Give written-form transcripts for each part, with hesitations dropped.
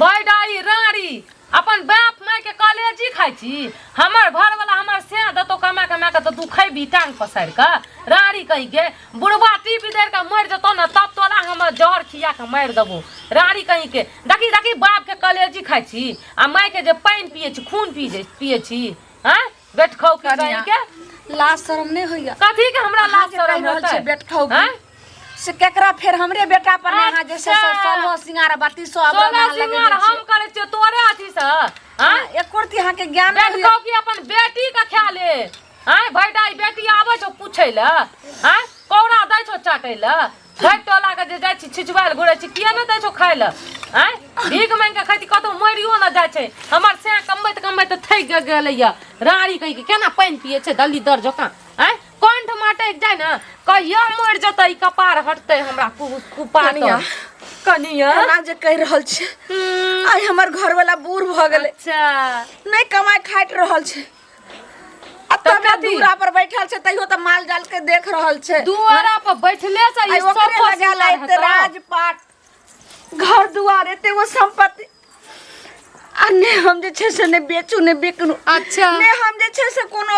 बैडाई राड़ी अपन बाप माय के कलेजी खाइ छी हमर घरवाला हमर सैं देतौ कमा कमा के तऽ तू खैबी टांग पसारि कऽ राड़ी कहि के बुढ़बा टीपी देर के मरि जेतौ ने तब तोरा हम जहर खिया के मारि देबौ राड़ी कहि के देखी देखी बाप के कलेजी खाइ छी आ माय के जे पानि पिए छी खून पी जे पिए छी आँय बेट खाउ की कहि के लाज शरम नहि होइया कथी के हमरा अहाँ लाज जे कहि शरम रहल छियै होतै बेट खाउ आँय? से केकरा फेर हमरे बेटा पर ने अहाँ जे छै से अच्छा। सोलह सिंगार बत्ती सौ आभरण सोलह अहाँ लगेने सिंगार हम छियै। करै छियै तोरे अथी से आँय एको रत्ती अहाँके ज्ञान नहि बेट होइया कहू कि अपन बेटी के ख्याल ले आँय भैडाई बेटी आबै छौ पूछै लए आँय कौड़ा दै छौ चाटै लए भरि टोला के जे जाइ छी छिचुआयल घुरै छी किया नहि दै छौ खाइ लए आँय भीख मांगि के खाइ छी कतौ मरियो ने जाइ छै हमर सैं कमबैत कमबैत थकि गेलैया राड़ी कहि के केना पानि पियै छै दली दर जकाँ आँय कंठ मटकि जाय ने कहिया मरि जेतै ई कपार हटतै हमरा कुपा कनिया। कनिया एना जे कहि रहल छी आइ हमर घरवाला बूढ़ भऽ गेलै अच्छा नहि कमाइ खाइत रहल छै आ तऽ तबे कथी? दूरा पर बैठल छै तैयो तऽ माल जाल के देख रहल छै दुआरा पर बैठले से आइ ई ओकरे सब लगायल एते राजपाट घर दुआर एते गो संपत्ति आ नहि हम जे छै से नहि बेचू नहि बिकनू अच्छा। नहि हम जे छै से कोनो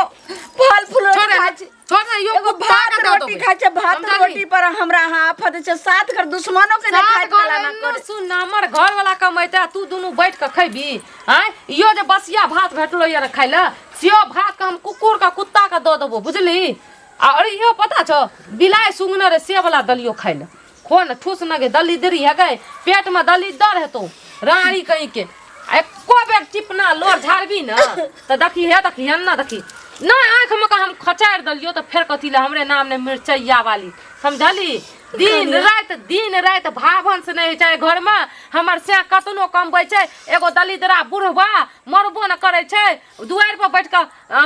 फल फूल छोड़ खाइ छी छोड़ ना यो एगो कुत्ता भात के दऽ रोटी देबै। खाइ छै भात समझली? रोटी पर हमरा अहाँ आफत छै सात घर दुश्मनो के नहि सात खाइत घर कला ना एन्नो करे सुन ना, हमर घर वाला कमेतै आ तू दुनू बैठ कऽ खैबी आँय इहो जे बसिया भात भेटलो ये ने खाइ लए सेहो भात के हम कुकुर के कुत्ता के दऽ देबो बुझली आ अरे इहो पता छौ बिलाइ सुंगने रहे से वाला दलियो खाइ लए खो ने ठूस न गे दलिदरी है गए पेट में दलिदर हेतौ रानी कहीं के आ एको बेर टिपना लोर झाड़बी ने तऽ देखी हे देखी एन्ना देखी नहि आँखिमे के हम खचारि देलियौ तऽ फेर कथी लए हमरे नाम नहि मिरचैया वाली समझली दिन राति दिन राति भाभंस नहि होइ छै घरमे हमर से कतनो कमबै छै एगो दलिदरा बुढ़बा मरबो ने करै छै दुआरि पर बैठ कऽ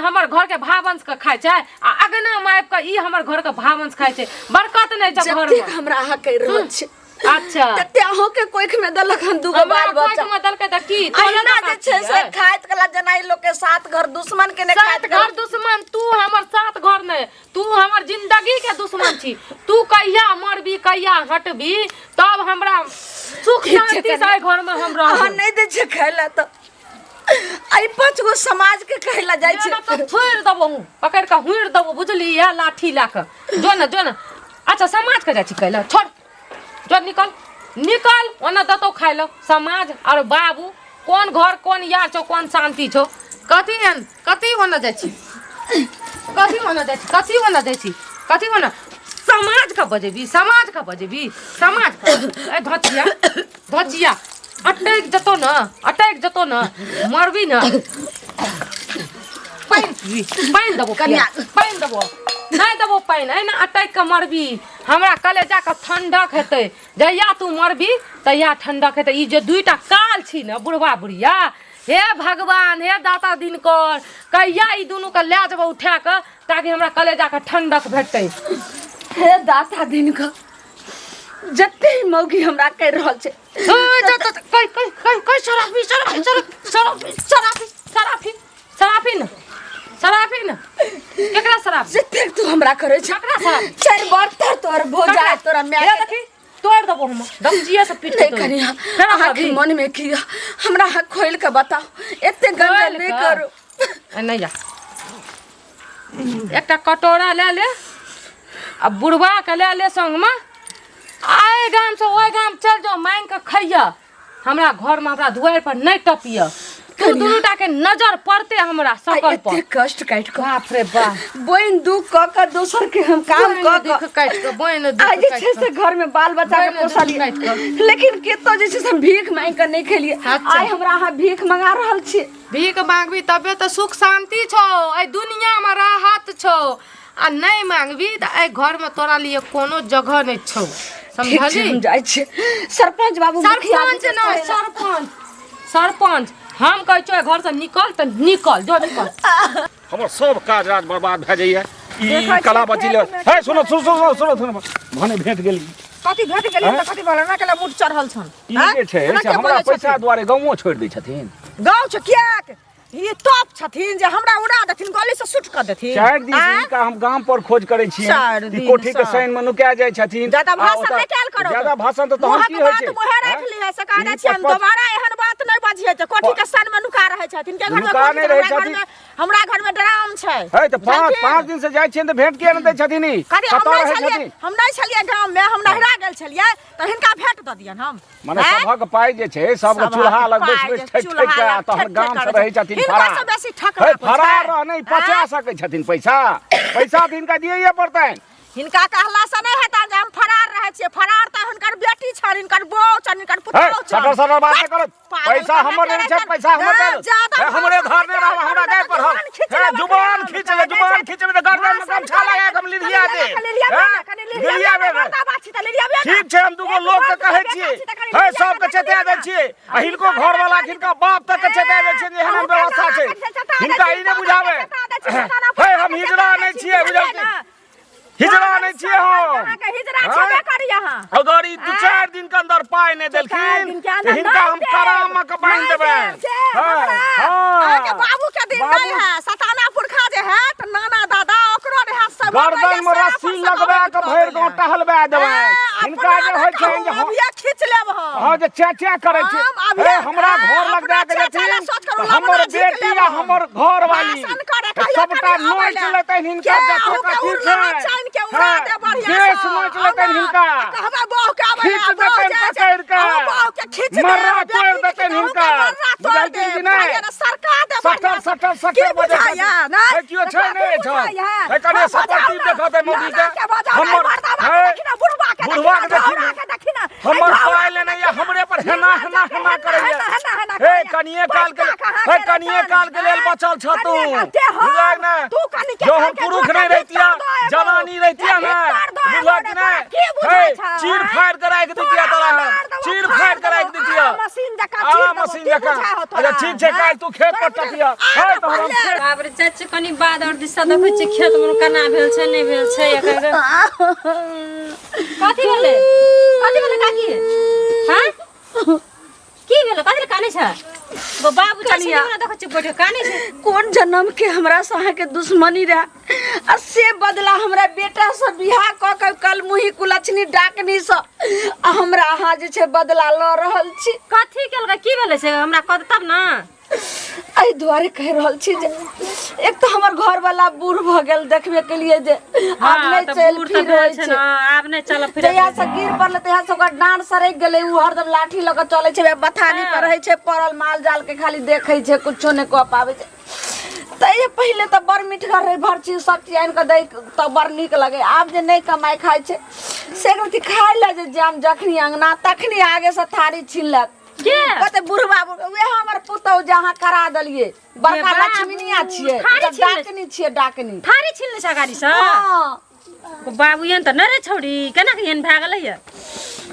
हमर घरके भावंश के खाइ छै आ अगना मे आबि कऽ ई हमर घरके भावंश खाइ छै बरकत नहि छै जतेक घरमे हमरा अहाँ कहि रहल छी अच्छा तते अहूँ के कोख में देलक हन दूगो हमरा बाल बच्चा कोखिमे देलकै तऽ की तोरे अहिना ने जे छै से छियै? खाइत कला जेना ई लोक के सात घर दुश्मन के नहि सात खाइत कला घर दुश्मन तू हमर सात घर नहि तू हमर जिंदगी के दुश्मन छी तू कहिया मरबी कहिया हटबी तब हमरा सुख ठीक छै शांति से कनिया। एहि घर में हम अहाँ रहब नहि दै छै खाय लए तऽ एहि पाँच गो समाज के कहै लए जाइ छै तऽ छोड़ि देबो हूँ पकड़ि कऽ हुड़ि देबो बुझली इएह लाठी लए कऽ जो ने जो ने अच्छा समाज के जाइ छी कहै लए छोड़ जो निकल निकल ओना देतौ खाय लए समाज आओर बाबू कोन घर कोन यार छौ कोन शान्ति छौ कथी एहन कथी होना जाइ छी कथी होना जाइ छी कथी होना जाइ छी कथी होना समाज के बजेबी समाज के बजेबी समाज के ए धचिया धचिया अटैक जतो न अटैक जतो न मरबी न पानि पीबी पानि देबो कनिया। पानि देबो नहि देबो पानि एना अटैक के मरबी हमरा कलेजा के ठंडक हेतै जहिया तू मरबी तहिया ठंडक हेतै ई जे दुईटा काल छी ने बुढ़वा बुढ़िया हे भगवान हे दाता दिनकर कहिया ई दुनू के लए जेबो उठा के ताकि हमरा कलेजा के ठंडक भेटतै हे दाता दिनकर जते ही मौगी हमरा कहि रहल छै कहि कहि कहि कहि शराबी शराबी शराबी शराबी शराबी शराबी न शराबी न केकरा शराब जते तू हमरा करै छै केकरा शराब चारि बार तर तोर भोजा तोरा माय हे देखी तोड़ देबो हम दमजिए से पीट के नहीं तोड़ कनिया फेर अहाँके अभी मन में की हमरा अहाँ खोलि के बताओ एते गंजन खोलि नहि कऽ? करू ए, नहीं जा एकटा कटोरा लए ले आ बुढ़वा के लए ले संगमे आइ गामसँ ओहि गाम चलि जाउ मांगि कऽ खैया हमरा घरमे हमरा दुआरि पर नहि टपिय तू दुनूटा के नजर पड़ते हमरा आइ सकल पर एते कष्ट काटि कऽ बाप रे बाप बोनि दुख कऽ कऽ दोसर के हम काम कऽ कऽ दुख काटि कऽ बोनि दुख आइ जे काटि छै कऽ। से घर में बाल बच्चा के बोनि दुख पोसलियै काटि कऽ। लेकिन केतो जे छै से हम भीख मांगि कऽ नहि खेलियै अच्छा। आइ हमरा अहाँ भीख मंगा रहल छी भीख मांगबी तबे तऽ सुख शान्ति छौ एहि दुनियामे राहत छौ आ नहि मांगबी तऽ एहि घरमे तोरा लिए कोनो जगह नहि छौ ठीक छै समझली हम जाइ छी सरपंच बाबू मुखिया जी सरपंच के नहि कहै लए। सरपंच सरपंच हम कहै छियौ एहि घरसँ निकल तऽ निकल जो निकल हमर सब काज राज बर्बाद भए जाइए ई देखै छियै कला बची ले खेतमे हे सुनो सुनो सुनो सुनो सुनो भने भेट गेली कथी भेट गेली तऽ कथी भेल एना केला मुठ चढ़ल छन ई जे छै एना से किया हमरा बजै पैसा छथिन? दुआरे गाँवो छोड़ि दै छथिन गाँव छै किएक ई टॉप छथिन जे हमरा उड़ा देथिन गली से सूट कऽ देथिन चारि दिन से आँय? हिनका हम गाम पर खोज करै छियै चारि ई दिन कोठी के सँ। सैन मे नुका जाइ छथिन ज्यादा आ भाषण ओतऽ- नहि कयल करू ज्यादा भाषण तऽ तहन मुँहक की होइ बात छै मुँहे राखि आँय? लिहऽ से कह ई दै छियै हम पच- दोबारा एहन बात छथिन के घर में नुका कोठी नहि छै? रहै हमरा घर छथिन। में हमरा घर में ड्राम छै। है तऽ पाँच बुझलखिन? 5 दिन से जाइ छियनि तऽ भेंट किया नहि दै छथिन ई? कथी हम कतऽ नहि रहै छलियै, छथिन? हम नहि छलियै गाम में, हम नहिरा गेल छलियै तऽ हिनका भेंट दऽ दियन हम। मने आँय? सभक पाइ जे छै सबके सभक चूल्हा लग पाइ बैस बैस जे ठकि ठकि चूल्हा कऽ आ लग तहन ठकि ठकि गाम से करै रहै छै। छथिन हिनका फरार। से बेसी ठकरा है कोइ फरार छै? रहने पचा आँय? सकै छथिन पैसा, पैसा तऽ हिनका दियैये पड़तनि। हिनका कहला से नहि हेतनि जे हम फरार रहै छियै। फरार तऽ हुनकर बेटी छनि, हिनकर बहू छनि, हिनकर है पुतोहु छनि। सटर सटर बात नहि करत। पागल पैसा कहाँ हमर नहि करै छै, पैसा हमर छनि? दे। ज्यादा हे, हमरे भाषण धरने रहब, नहि हमरा करू, गाय पर जुबान खींच हे लेबै, जुबान कनी खींच ले, जुबान खींचबै तऽ गर्दन में गमछा लगा कऽ हम लिरिया देब। हे, लिरिया देब। ठीक छै, हम दूगो लोक के कहै छियै, हे सबके चेता दै छियै आ हिनको घरवाला के हिनका बाप तक के चेता दै छियै जे एहन एहन व्यवस्था छै। हिनका ई नहि बुझाबै हे हम हिजड़ा नहि छियै, बुझलखिन? हिजड़ा नहि छियै हम। अहाँके हिजड़ा छेबे करी अहाँ। अगर ई 2-4 दिन के अंदर पाइ नहि चारि देलखिन दिन के अंदर तऽ हिनका नहि हम देब, करामा के बान्हि नहि देबनि। देब, से हँ, हमरा हँ। अहाँके बाबू के दिन बाबू- नहि है, सताना पुरखा जे है तऽ नाना दादा ओकरो रहै सब गर्दन में रस्सी लगबा के भरि गाँव टहलबा देबनि। हिनका जे होइ छनि जे हम- अभिये खींच लेब हम। हँ जे चे चे करै छै, हम अभिये- हे हमरा घर लग अपना दए के चे चे ला जेथिन सोच करू, तऽ हमर लवना झीक बेटी लेब आ हम। हमर घरवाली भाषण करे, कहियो सबटा कनी आबै नोचि लए। लेतनि हिनका के जतेक अहूँके अथी उड़ना छै। चानि के उड़ा हँ, देब बढ़िआँ केश सँ। नोचि लेतनि आउ ना, हिनका। आ कहबै बहू के आबै खींच लए, बहू देतनि जाइ छै। पकड़ि कऽ। अहूँ बहू के खींच देब, मर्रा तोड़ि बेटी के देतनि अहूँके हिनका। मर्रा तोड़ि बुझलखिन देब। कि नहि? बुझाइए ने, सरका देब सटर बढ़िआँ सँ। सटर की सटर बजै बुझाइए, छथिन। नहि? हे कियो छै कथी नहि एहिठाम? बुझाइए? हे कने हँ, सपर बजाउ टीप ने। देखत है मौगी के। नाना के बजाउ ने, हमर- मर्दाबा के हे, देखी ने, बुढ़बा के देखी बुढ़वा ने, के देखी झौरा ने। के देखी ने। हमर हे, झौरा पाइ के लेने देखी या ने। हमरे पर हेना हेना हेना करैया। हेना, हेना, हेना हे करैया। कनिये काल के पैसा कहाँ हे के कनिये रहतनि? काल के लेल बचल छ तू। कनिये काल के हम, बुझलक ने? तू कनिके जो हम काल के पुरुष छोटा नहीं रहतिया, भीतर दो एगो। जनानी रहतिया ए, ना, भीतर दो एगो बुझलक रे, कि नहीं? तोरा की बुझाइ हे, छौ, चीर आँय? फाड़ के राखि दितिया तोरा हम, मार देबो, चीर फाड़ फाड़ के राखि देबो, दितिया। आरा मशीन जकाँ आरा चीर देबो, मशीन की जकाँ। बुझाइ हौ तोरा, अच्छा ठीक छै, आँय? काल्हि तू खेत पर तोरा टपिया। बुझाइ- हे, तोहर हम आरा खेत बाप रे चाची, कनी बाद और दिशा देखै छियै खेत मे केना भेल छै नहि भेल छै एकर। कथी भेलै, कथी भेलै काकी? हाँ की भेलै, कथी लए कानै छै? गो बाबू चाची कनिया। ने देखै छियै बैठ के कानै छै। कोन जन्म के हमरा से अहाँके दुश्मनी रहे आ से बदला हमरा बेटा से बियाह कऽ के कलमुही कुलक्षणी डाकनी से आ हमरा अहाँ जे छै बदला लऽ रहल छी। कथी केलकै, की भेलै से हमरा कह तब ने। एहि दुआरे कहि रहल छी जे एक तऽ हमर घरवाला बूढ़ भऽ गेल, देखबे केलिए जे आब हाँ, नहि तऽ चलि बूढ़ तऽ फिर भेल होइ छै छै। ने, आब नहि चलऽ फिरऽ। जहिया से गिर पड़लै तहिया से ओकर डाँड़ सरकि गेलै, ओ हरदम लाठी लऽ कऽ चलै छै, बथानी पर रहै छै पड़ल, माल जाल के खाली देखै छै, कुछो नहि कऽ पाबै छै। तऽ पहिले तऽ बड़ मीठगर रहै, भर चीज सब चीज आनि कऽ दै तऽ बड़ नीक लगै। आब जे नहि कमाइ खाइ छै से एक रत्ती खाइ लए जे जायब जखनी अङ्गना तखनी आगे से थारी छीन लेत। के? कहतै बुढ़बा उएह हमर पुतहु जे अहाँ करा देलियै, बड़का बाबू, लक्ष्मीनिया छियै, थारी तऽ छीन ले- डाकनी छियै, डाकनी। थारी छीन लै छै गाड़ी से? हँ। बाबू एहन तऽ नहि रे छौड़ी, केना के एहन भए गेलै ये?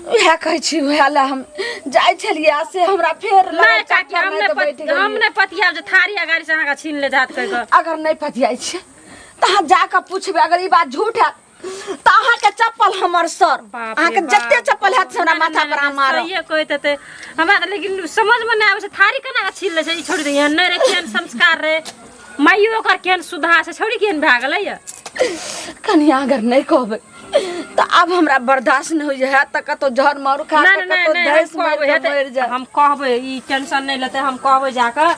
उएह कहै छी, उएह लए हम जाइ छलियै आ से हमरा फेर लगल नहि काकी, चक्कर हम नहि नहि तऽ बैठ हम गेलियै। नहि पतियाब जे थारी आ गाड़ी से अहाँके छीन ले जात कहि कऽ। अगर नहि पतियाइ छियै तऽ अहाँ जाकऽ पुछबै, अगर ई बात झूठ हैत तऽ अहाँके चप्पल हमर सर, बाप रे अहाँके बाप। जते चप्पल हैत से हमरा नहि, माथा नहि, पर नहि, अहाँ मारब। सहिए कहैत हेतै हमरा तऽ, लेकिन समझमे नहि आबै छै थारी केना कऽ छीन लै छै ई छोड़ि दे। एहन नहि रे, केहन संस्कार रे, माइयो ओकर केहन सुधा छै, छौड़ी केहन भए गेलै ये। कनिया अगर नहि कहबै तऽ आब हमरा बर्दाश्त नहि होइए, हैत तऽ कतहु जहर मारू खा नहि कऽ नहि कतहु नहि, हम धैस मारि कहबै कऽ हेतै, मरि जायब। हम कहबै, ई टेंशन नहि लेतै, हम कहबै जाकऽ।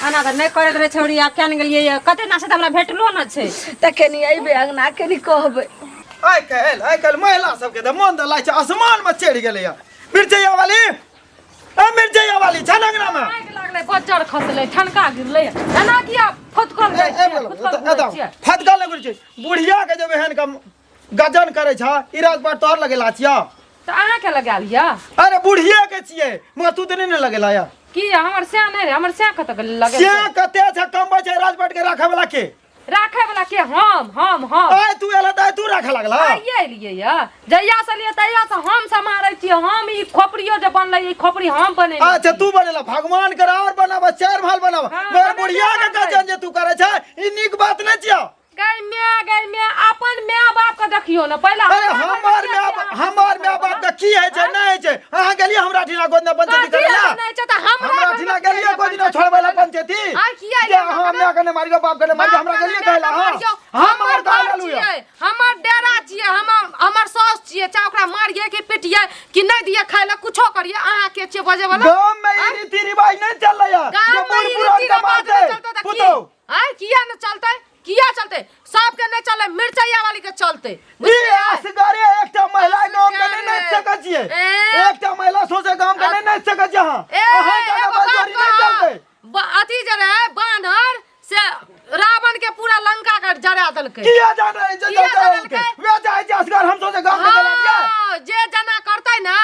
एना तऽ नहि करैत रहै छौड़ी, आब केन गेलियै ये? कते ना से तऽ हमरा भेटलो न छै। तऽ कनि अयबै अङ्गना, कनि कहबै। आइ काल्हि आइ काल्हि महिला सबके तऽ मन तऽ लागै छै आसमान में चढ़ि गेलैया। मिर्चैया वाली, ए मिर्चैया वाली छै ने अंगना में? आगि लागलै, बज्जर खसलै, ठनका गिरलै, एना किया फुदकल ए जाइ ए छियै? बोलो, फुदकल एतऽ घुरै एतऽ छियै? फटकल नहि घुरै छै। बुढ़िया के जब एहन कम गजन करै छ, ई राजपाट तोहर लगेला छिया? तऽ अहाँके लगायल यऽ? अरे बुढ़िया के छियै, मगर तू तऽ नहि ने लगेला या। की हमर स्या नहि रहै? हमर स्या कतऽ गेलै लगेल? से कते छै कमबै छै राजपाट के राखै वाला के? राखै वाला के? हम हम हम। आइ तू एला तऽ आइ तू राखै लागला? आइए एलियै यऽ, जहिया से एलियै तहिया से हम सम्हारै छियै। हम ई खोपड़ियो जे बनलै, ई खोपड़ी हम बनेने अच्छा छी। तू बनेला, भगवान कर और बनाबा, चार भाल बनाबा, हाँ, मगर बनेबे बुढ़िया के करबै। गजन जे तू करै छै ई नीक बात नहि छियौ। गै my, गै my, अपन my बाप के देखियौ ने पहिले। अरे हमरा हमर घरमे my किया हमर my बाप के की होइ छै नहि होइ छै? अहाँ गेलियै हमरा ठिना गोदना पंचायती कथी करै ला? नहि छै तऽ हमरा हमरा घरमे ठिना किया गेलियै गोदना पंचायती छोड़बै ला करै ला? पंचायती? आ किया जे एलियै अहाँ हमरा? My के नहि मारियौ, बाप के नहि मारियौ, हमरा बाप के गेलियै नहि कहै ला? हाँ मारियौ। हमर हमर कहै घर लेलहुँ यऽ। छियै, हमर डेरा छियै, हमर हमर साउस छियै, चाहे ओकरा मारियै कि पिटियै कि नहि दियै खाय लए, कुछो करियै, अहाँ के छियै बजै वाला? गाम में ई रीति रिवाज पाइ नहि चललै या गाम जे में बूढ़ ई पुरान रीति के रिवाज मारतै नहि चलतै तऽ की पुतहु आँय किया नहि चलतै किया चलतै सबके नहि चले मिरचैया वाली के चलतै ई बुझलियै असगरे एकटा महिला गाम के नहि नाचि सकै छियै ए? एकटा महिला सोचे गाम के नहि नाचि सकै छियै अहाँ ए अहाँ के एगो बात बलजोरी नहि कहब, चलतै अथी जे रहै बानर से रावण के पूरा लंका के जरा देलकै किया जाने जे किया जलकै जलकै? वे जाइ छै असगर हम सोचे गाम के जला दिया हाँ, जे जना करतै ना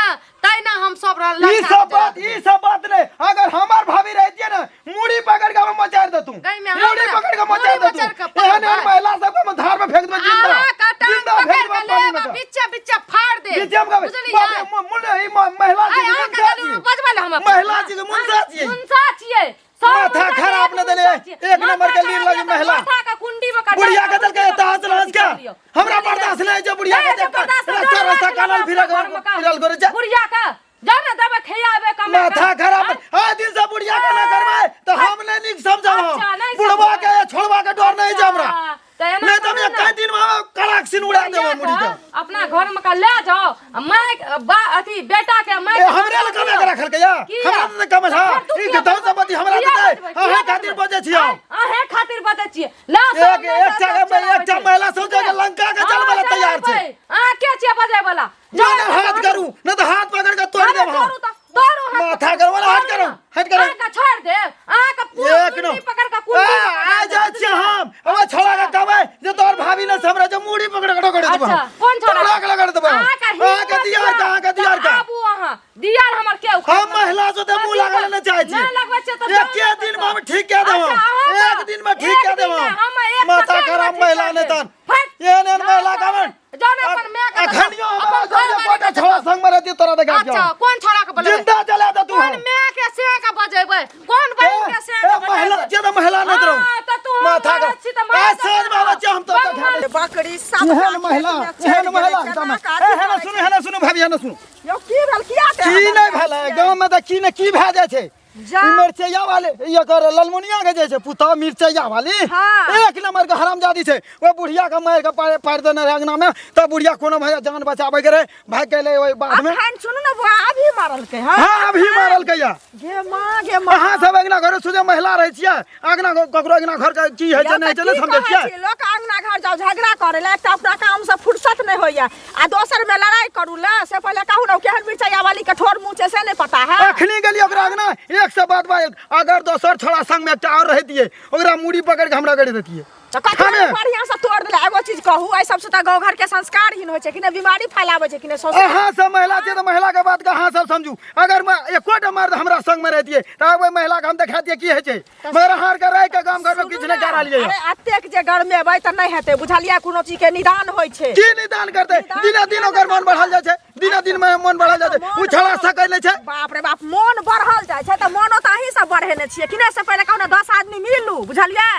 तैना हम सब ई लंका सब के जरा बात ई सब बात नहीं अगर हमार भाभी रहती है ना मुड़ी पकड़ के हम मचार दे तू गई में मुड़ी हमरा- पकड़ के मचार मुड़ी दे मचार के तू एहन एहन पकड़बै। महिला सब के हम धार में फेंक देबै जिंदा अहाँ के टांग जिंदा पकड़ फेंक के देबै पानी लेब में आ के। बिच्चे बिच्चे फाड़ दे बीचे में कहबै, बुझलियै? बाप रे, मुन्ने ई महिला जी आइ के अहाँ मुंह के से गली में छियै। बजबै लए हम अपना। महिला जी के मुंह से छियै। मुंसा छियै सब माथा मुंसा के खराब एक न देले, मुंसा छियै। एक नंबर के माथा लीर खराब लगी यऽ तऽ महिला। माथा के कुंडी में कटा बुढ़िया के के देलकै एतऽ हंस हंस के लियौ। हमरा बर्दाश्त नहि होइ छै बुढ़िया के ए, देख के बर्दाश्त नहि रास्ता होइ रास्ता छै, कानल फिरल घर में का। फिरल करे छै बुढ़िया के जाओ ने दबे खियाबे कमा के। माथा खराब आइ दिन से बुढ़िया के ना करबै तऽ हम नहि नीक समझब हम अच्छा, नहि बुढ़वा समझबै। के छोड़वा के डर नहि छै हमरा अच्छा, तऽ एना नहि तऽ हम करू ने। एक दिन में कड़ाक सिन उड़ा देबै मुड़ी के अपना घर में का ले जाओ आ my बा अथी बेटा के my ए हमरे लग कमे के रखल के या किया? हमरा तऽ कमे हा फेर तू ई किया धन संपत्ति हमरा किया देतै बजबै? किया अहाँ खातिर बजबै? बजै छी हम अहें खातिर बजै छियै ला एक एकटा एकटा महिला सोचे के लंका के चलबै ला तैयार छै अहाँ के छियै बजै वाला ना ना हाथ करू ना तऽ हाथ पकड़ के तोड़ देब हम तोड़ू तोड़ू हाथ माथा करू वाला हाथ करू हाथ करू अहाँ के छोड़ देब अहाँ के पूरा एक कुंडी न पकड़ के कुंडी ए, में आ पकड़ जाइ देब, छी हम अब छोड़ा के कहबै जे तोहर भाभी ने से हमरा जे मुड़ी पकड़ के रगड़ देबो अच्छा कौन छोड़ा तोड़ा के रगड़ देबो अहाँ के अहाँ के दियार के अहाँ के दियार के आबू अहाँ दियार हमर के उखाड़ हम महिला से तऽ मुंह लागल नहि चाहै छी नहि लगबै छियै तऽ जाउ एके ने दिन तऽ। में हम ठीक कए देब अच्छा, अहाँ एक तऽ दिन में ठीक एक कए देब दिन में हम एक माथा सेकंड में खराब ठीक महिला कए नहि देब। तहन फट। एहन एहन महिला जाउ के जाउ ने अपन माय के अखनियो अपन हमरा घरवाली संगे के गोटा छोड़ा संग में रहती तोरा देखा अच्छा कोन छोड़ा के बोलेबै जिंदा जला दे तू कोन माय के से के बजेबै कोन बहिन के से के ए, महिला बजेबै जे तऽ महिला नहि हाँ, रहू तऽ तू हम माथा मरद छी तऽ ए मरद साँझ में आबै छी हम तो देखा देब। बकरी सब एहन महिला एहन महिला एकदम ए हेने सुनू हेने सुनू भाभी हेने सुनू यौ की भेल किया ते की नहि भेलै गाँव में तऽ की ने की भए जाइ छै जा। ई मिरचैया वाले ई एकर ललमुनिया के जे छै पुतहु मिरचैया वाली हाँ। एक नंबर के हरामजादी छै ओ बुढ़िया के मारि के पारि पारि देने रहै अंगना में तऽ बुढ़िया कोनो भैया जान बचाबै के रहै भागि गेलै ओहि बाध में अखन सुनू ने बुआ अभी मारलकै हँ हाँ अभी मारलकै या गे माँ गे माँ अहाँ सब अंगना घर सुझे महिला रहै छियै अंगना ककरो अंगना घर के की होइ छै नहि होइ छै नहि समझै छियै लोक अंगना घर जाओ झगड़ा करे ला एकटा अपना काम से फुर्सत नहीं होइया आ दोसर में लड़ाई करू ला से पहले कहू ना केहन मिरचाइया वाली के ठोर मुँह छै से नहीं पता है अखनी गेलियै ओकरा अंगना एक से बात बाजल अगर दोसर छोड़ा संग में एकटा और रहितियै ओकरा मुड़ी पकड़ के हमरा गड़ी देतियै तऽ कते हमे बढ़िया से तोड़ देला एगो चीज कहू एहि सबसे तऽ गाँव घर के संस्कारहीन होइ छै कि नहि बीमारी फैलाबै छै कि नहि सौंसे अहाँ सब महिला छियै तऽ महिला के बात के अहाँ सब समझू अगर मैं एकोटा मर्द हमरा संग में रहितियै तऽ ओहि महिला के हम देखातियै की होइ छै मगर अहाँ आरके रहि के गाम घर में किछु नहि कए रहलियै अरे एतेक जे गरमेबै तऽ नहि हेतै बुझलियै कोनो चीज के निदान होइ छै की निदान करतै दिने दिन ओकर मन बढ़ल जाइ छै दिने दिन में मन बढ़ल जाइ छै ओ छड़ा सकै नहि छै बाप रे बाप मोन बढ़ल जाइ छै तऽ मोनो तऽ अहीं सब बढ़ेने छियै कि नहि से पहिले कहू ने 10 आदमी मिलू बुझलियै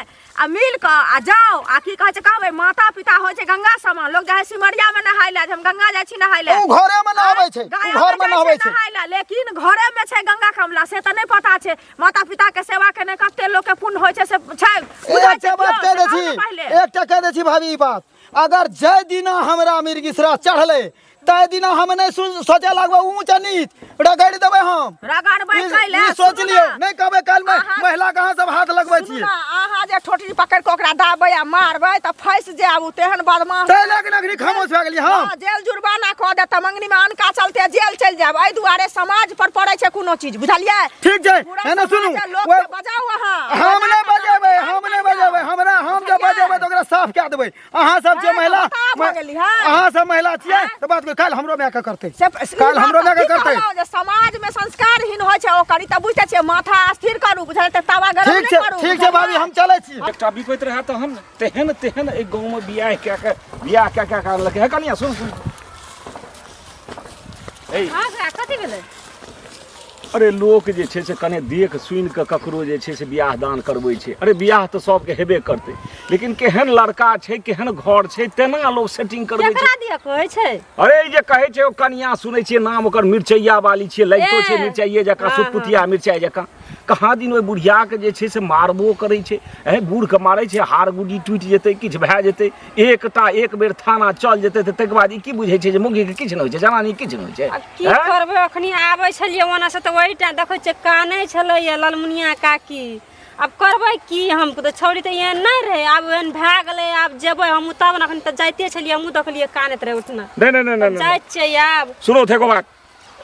आ मिल कऽ आ जाओ आ की कहै छै कहबै माता पिता होइ छै गंगा समान लोग जाइ सिमरिया में नहाय लए जे हम गंगा जाइ छी नहाय लए ओ घरे में नहाबै छै ओ घर में नहाबै छै नहाय लए लेकिन घरे में छै गंगा कमला से तऽ नहि पता छै माता पिता के सेवा केने कते लोग के पुण्य होइ छै से छै बुझै छै एकटा बात केओ, कह दै से कहू छी ने पहिले। एकटा कह दै छी भाभी ई बात अगर जाहि दिना हमरा मिर्गिसरा चढ़लै ताहि दिना हम नहि सोचे लगबै ऊँच आ नीच रगड़ि देबै हम रगड़बै ई कैले ई सोच सुनू लियौ ने। नहि कहबै काल्हि अहाँ- महिला के अहाँ सब हाथ लगबै सुनू छियै ने, अहाँ जे ठोटरी पकड़ि कऽ ओकरा दाबै आ मारबै तऽ फँसि जायब ओ तेहन बदमाश ताहि लए कऽ अखनी खामोश भए गेलियै हम हँ, जेल जुर्माना कऽ देत तऽ मंगनी मे अनका चलते जेल चलि जायब एहि दुआरे समाज पर पड़ै छै कोनो चीज बुझलियै ठीक छै पूरा है ने सुनू समाज लोक ओहि- के बजाउ अहाँ हम नहि बजा कऽ बजेबै निदान हम नहि करियौ। बजेबै हमरा हम जे बुझलियै? बजेबै तऽ ओकरा साफ कए देबै अहाँ सब जे हँ, महिला तऽ बताह भऽ गेली, हँ। अहाँ सब महिला छियै तऽ बात करू काल्हि हमरो मायके करतै से काल्हि हमरो मायके की करतै कहलहुँ जे समाज में संस्कारहीन होइ छै ओकर ई तऽ बुझते छियै माथा स्थिर करू बुझलियै तऽ तावा गरम ठीक नहि छै करू ठीक छै भाभी हम चलै छी एकटा बिपैत रहए तहन ने तेहन तेहन एहि गाँवमे बियाह कए कऽ बियाह कए कए कऽ अनलकै हे कनिया सुन सुन ए हँ काका, कथी भेलै अरे लोक जे छै से कने देख सुनि कऽ ककरो जे छै से बियाह दान करबै छै अरे बियाह तऽ सबके हेबे करतै लेकिन केहन लड़का छै केहन घर छै तेना लोक सेटिंग करबै छै केकरा दिया कहै छै अरे ई जे कहै छै ओ कनिया सुनै छियै नाम ओकर मिरचैया वाली छियै लगितो छै ए, मिरचाइये जकाँ हँ, सुतपुतिया मिरचाइ जकाँ कहाँ दिन ओहि बुढ़ियाके जे छै से मारबो करै छै एँ बूढ़के मारै छै हाड़ गुड्डी टूटि जेतै किछु भए जेतै एकटा एक बेर थाना चल जेतै तऽ ताहिके बाद ई की बुझै छै जे मौगीके किछु नहि होइ छै जनानी किछु नहि होइ छै आब की करबै अखनी आबै छलियै ओना से तऽ ओहि टाइम देखै छियै कानै छलैया ललमुनिया काकी आब करबै की हम तऽ छौड़ी तऽ एहन नहि रहै आब एहन भए गेलै आब जेबै हमहूँ तब ने अखन तऽ जाइते छलियै हमहूँ देखलियै कानैत रहै उठना नहि नहि नहि नहि जाइ छियै आब सुनो थेको बात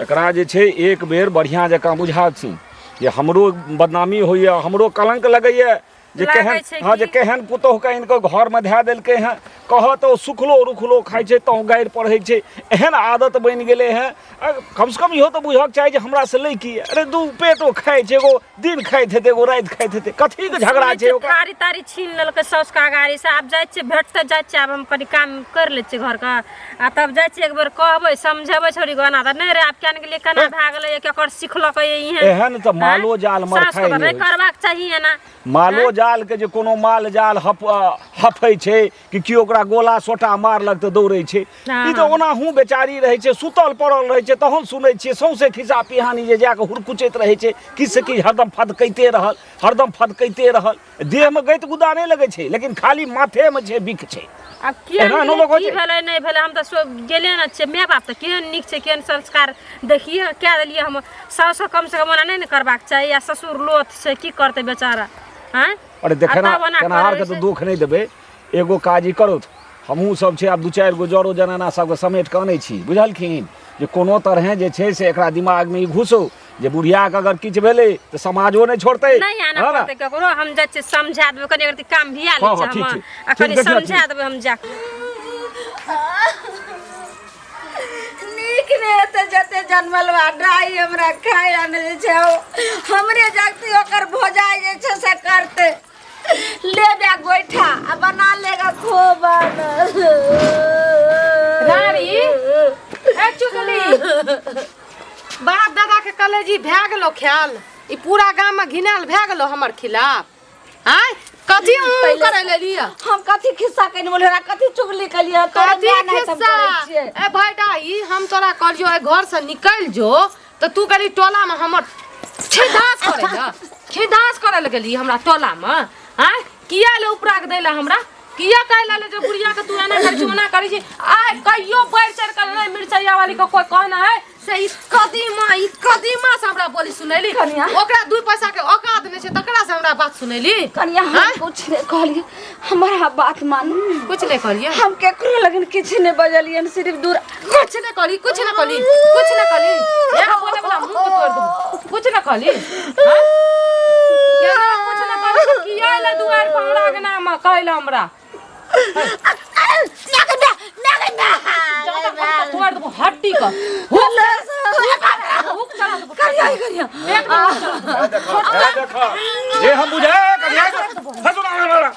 एकरा जे छै एक बेर बढ़िआँ जकाँ बुझाथिन जे हमरो बदनामी होइए हमरो कलङ्क लगैए जे लागै केहन छै हँ जे कि? केहन पुतोहुके आनि कऽ घरमे धए देलकै हँ कहऽ तऽ ओ सुखलो रुखलो खाइ छै तहूँ गारि पढ़ै छै एहन आदत बनि गेलै हँ आ कमसँ कम इहो तऽ बुझऽके चाही जे हमरासँ लै की अरे दू पेट ओ खाइ छै एगो दिन खाइत हेतै एगो राति खाइत हेतै कथीके झगड़ा सुनै छै छियै ओकरा थारी तारी छीन लेलकै साउसके अगाड़ी से आब जाइ छियै भेटतै जाइ छियै आब हम कनि काम करि लै छियै घरके आ तब जाइ छियै एक बेर कहबै समझेबै छौड़ी के ओना तऽ नहि रे आब केना गेलियै केना भए गेलै केकर सिखलकै इहे एहन तऽ मालो जाल मर साउसके खाइ तऽ नहि नहि होइ छै। करबाक चाही एना मालो जाल के जे कोनो माल जाल हफ हफै छै कि केओ ओकरा गोला सोटा मारलक तऽ दौड़ै छै हँ। ई तऽ ओनाहु बेचारी रहै छै सुतल पड़ल रहै छै तहन सुनै छियै सौंसे खिस्सा पिहानी जे जाकऽ हुरकुचैत रहै छै किछु से किछु हरदम फदकैते रहल हरदम फदकैते रहल देहमे गति गुदा नहि लगै छै लेकिन खाली माथेमे छै बिख छै आब केहन एना गेलै, लोक होइ की छै। भेलै नहि भेलै हम तऽ सब गेले ने छियै माय बाप तऽ केहन नीक छै केहन संस्कार देखिए कए देलियै हम साउसके कमसँ कम ओना नहि ने करबाक चाही आ ससुर लोथ छै की करतै बेचारा आँय अरे देखेना आ तब ओना केनहारके करै तऽ छै। दुःख नहि देबै एगो काज ई करौथ हमहूँ सब छै आब दू चारि गो जरो जनाना सबके समेट कऽ अनै छी बुझलखिन जे कोनो तरहे जे छै से एकरा दिमागमे ई घुसौ जे बुढ़ियाके अगर किछु भेलै तऽ समाजो नहि छोड़तै नहि आना हँ ने? पड़तै ककरो हम जाइ छियै समझा देबै कनि अगर काम भिया लै हँ, हँ, छियै ठीक हम छै। आ ठीक, कनि देखियौ, समझा ठीक। देबै हम जाके नीक नहि हेतै जते जनमल बा डाइ हमरा खाय ला नहि दै छै ओ हमरे जगती ओकर भोजाइ जे छै से करतै ले बे गोइठा आ बना लेगा खोबन रानी ए चुगली बाप दादा के कलेजी भए गेलो ख्याल ई पूरा गाम में घिनायल भए गेलो हमर खिलाफ आय कथी ऊँ करे ले लिया हम कथी खिस्सा कनि बोले हमरा कथी चुगली कलियै तोरा कथी माय नहि हम खिस्सा करै छियै ए भाई डाई हम तोरा कहलियो ए घर से निकल जो तऽ तू गेली टोला में हमर खिदास करे ला खिदास करे लए गेली हमरा टोला में आय किया ले उपरा के दैला हमरा किया कहे ला जे बुढ़िया के तू एना करै छी ओना करै छी आय कहियो बढ़ि चढ़ि के नहि मिरचैया वाली के कोई कहना है से ई कदीमा ई कदीमा से हमरा बोली सुनैली कनिया। ओकरा दू पैसा के औकात नहि छै तकरा से हमरा बात सुनैली कनिया हम आँय? कुछ नहि कहलियै हमारा बात मानू कुछ नहि कहलियै हम केकरो लगन किछु नहि बजलियै सिर्फ दूर कुछ नहि कहली कुछ नहि कहली कुछ नहि कहली यहाँ बोले वाला मुंह के तोड़ देबो कुछ नहि कहली हाँ? केना कुछ नहि कहली तऽ किया एलै दुआरि पर हमरा अंगना मे कहै हमरा जादा कहली तऽ तोड़ देबो हड्डी के हुक हुक चढ़ा देबो करिया करिया पेट में हुक चढ़ा देबो। जे हम बुझे कनिया हंसू ना हमरा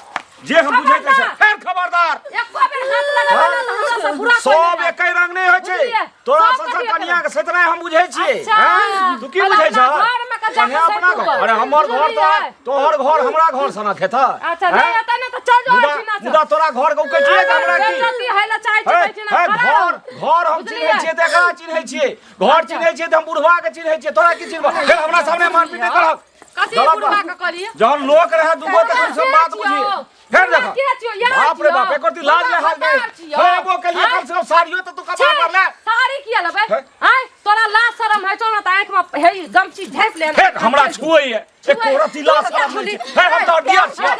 जे हम बुझे छै फेर खबरदार एको बेर हाथ लगाबै ने तऽ हमरा से बुरा कोइ सब नहि एके रंग नहि होइ छै बुझलियै? तोरा सब सब कथी एके कनिया के सतनाइ हम बुझै छियै अच्छा। हैं? तू की पहिले बुझै अपना छह घरमे के जाके कनिया अपना सैतू घर कर। अरे हमर घर तो बुझलियै? तोहर घर हमरा घर सनक हेतह अच्छा नहि हैं? हेतै ने तऽ चल जाओ मुदा एहिठिना से। मुदा तोरा घर के उकटिए के हमरा की बेइज्जती होइ लए चाहै छी हे, एहिठिना हे, खड़ा घर रहू। घर हम बुझलियै? चिन्है छियै तऽ एकरा चिन्है छियै घर चिन्है छियै तऽ हम बुढ़वा के चिन्है छियै तोरा की चिन्हबह फेर हमरा सामने मारपीट नहि करहक कथी गलत बुढ़वा बात। के कहलियै जहन लोक रहे दूगो तखन सब बात बुझिए फेर बुढ़वा देखो के छियौ, यार बाप रे छियौ। बाप एकर ती लाज बुढ़वा ले हाल भतार छियौ। हे एगो के लिए आँय? कम से कम साड़ियो तो तू कपार पर ले साड़ी किया लेबै हे? आँय तोरा लाज शरम होइ छौ ने तऽ आँखिमे हे गमछी झाँपि ले फेर हमरा छुए एको रति लाज शरम नहि छै हे हम तो डियर छियै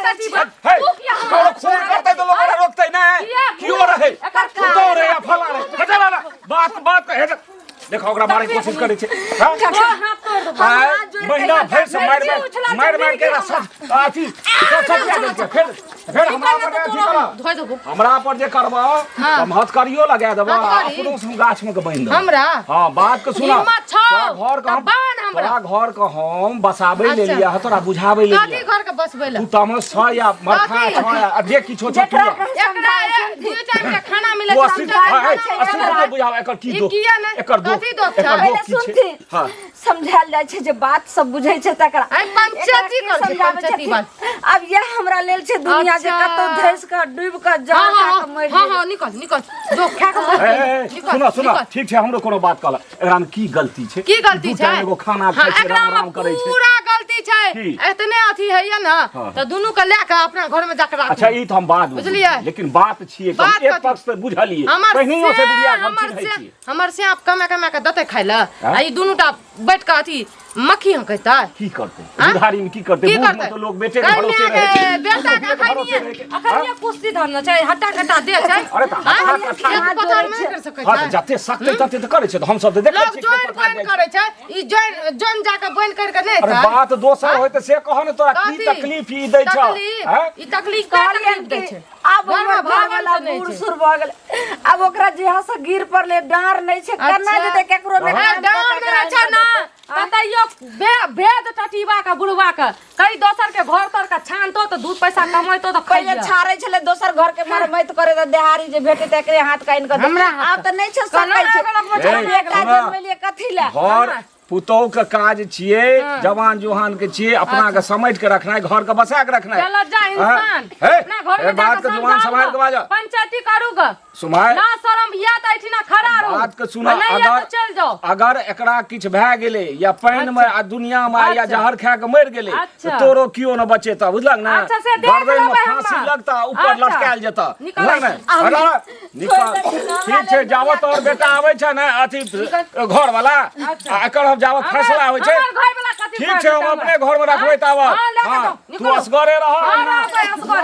हे ककरो खून करतै तऽ लोक ओकरा रोकतै नहि किया? कियो रहै एकर पुतोह रहै या फलां रहै हे चल ना बात बात हे चल। देखो ओकरा मारे के कोशिश करै छै हँ? तोरा हाथ तोड़ देबौ आइ महीना भरि से मारि मारि मारि मारि के एकरा सब अथी सब सब कए देलकै फेर फेर हमरा पर अथी करब धोइ देबौ हमरा पर जे करबह हाँ। हम हथकड़ियो लगा देबह आ हथकड़ी? अपनो से हम गाछ में के बान्हि देबह हमरा? हाँ बात के सुना हिम्मत छौ, तोरा घर के तऽ हम बान्ह हमरा। तोरा घर के हम बसाबै ले अच्छा। लिया तोरा बुझाबै ले कथी लिया घर के बसबै लए तू तामस छ या मरखा कथी? छ या जे किछो छ तू जेकरा या। एकरा दुई टाइम के खाना मिलै तू छै अस्सी हम चारि हाँ, खाना छै, अस्सी एकरा। रुपया बुझाव एकर की ई दोख किया नहि? एकर दोख कथी दोख छै? एकर पहिले दोख की छै सुनथिन हाँ समझायल जाइ छै जे बात सब बुझै छै तकरा आइ पंचायती एकरा के करै छै, समझाबै पंचायती छथिन? बात। आब इएह हमरा लेल छै दुनिया जे अच्छा। कतौ धसि कऽ डूबि कऽ जर हाँ खा हाँ कऽ मरि हाँ जेबै। हाँ निकल निकल जो खा के मर ए, ए, ए, निकल, सुना सुना निकल। ठीक छै हमरो कोनो बात कहल एकरा में की गलती छै की गलती दू छै टाइम एगो खाना हाँ, खाइ छै एकरा राम में राम करै छै पूरा गलती छै की? एतने अथी होइए ने हाँ। तऽ दुनू के लए कऽ अपना घर में जाके राखू अच्छा ई तऽ हम बाद में बुझलियै? बुझबै, लेकिन बात छियै कि हम बात एक कथी? पक्ष तऽ बुझलियै हमर पहिनहियो से से बुढ़िया के हम हमर चिन्है से छियै हमर से आप कमा कमा के देतै खाइ लए आ ई दुनू टा बैठ कऽ अथी मक्खी हंकैतै की करतै आँय? बुढ़ारी में की करतै की बूढ़ में करतै तऽ लोग बेटे के भरोसे रहै छै बेटा के बेटे के भरोसे अखनिये रहै छै। अखनिये कुश्ती धरने छै हट्टा कट्टा दे छै अरे तऽ हट्टा आँय? कट्टा- खेत पथार नहि कर सकै हँ तऽ छै जते सकतै तते तऽ करै छै तऽ हमसब तऽ देखै लोग छियै जोइन खेत पथार बोइन जाइ छै। करै छै ई जोइन जोइन जाके बोइन कर के नहि अरे हेतै बात दोसर होय तऽ से कह ने तोरा की कथी? तकलीफ ई दै छौ तकलीफ आँय? ई तकलीफ का कहलियन तकलीफ दै कि छै आब घरमे हमर भागल घरवाला से नहि बूढ़ छै। सूढ़ भऽ गेलै आब ओकरा जेहा से गिर पड़ले डाँर नहि छै केना अच्छा। जेतै केकरो मे अरे काम कऽ डाँर ककरा नहि छै ना तऽ तैयो भेद टटीबा के बुढ़वा के कई दोसर के घर तर के छानतो तऽ दू पैसा कमैतो तऽ पहिले खइहे छाड़ै छलै दोसर घर के मरम्मत करे तऽ देहारी जे भेटे तऽ एकरे हाथ कानि कऽ हमरा हाथ आब तऽ नहि छै केना सकै छै अगलक ए, बेटा सुनऽ। जन्मेलियै कथी लए घर पुतोह के काज छियै जवान जुहान के छियै अपना के समझ के रखनाइ घर के बसा के रखनाइ बेलज्जा इंसान हे, अपना घर हे, में बात जाके के जुबान समझाउ सम्हारि के ग। बाजऽ। पंचायती करू ग सुमाय ना शरम या तऽ एहिठिना खड़ा रहू बात के सुन आ नहि या अगर तऽ चलि जाउ अगर एकरा किछु भए गेलै या पानि में आ दुनिया में या अच्छा। जहर खा के मरि गेलै अच्छा। तऽ तोरो कियो न बचेता बुझलक ने अच्छा, से देख गर्दन में लेबै फांसी हम्मा। लगता ऊपर अच्छा। लटकायल जेता निकल बुझलक ने अगर निकल ठीक छै जाबत तोहर बेटा आबै छै ने अथी घर वाला आ एकर हम जाबत फैसला होइ छै हमर घरवला कथी ठीक छै हम अपने घर में रखबै ताबत हाँ, लए के हाँ जाउ, तू निकलो। असगरे रह हाँ, रहबै असगरे।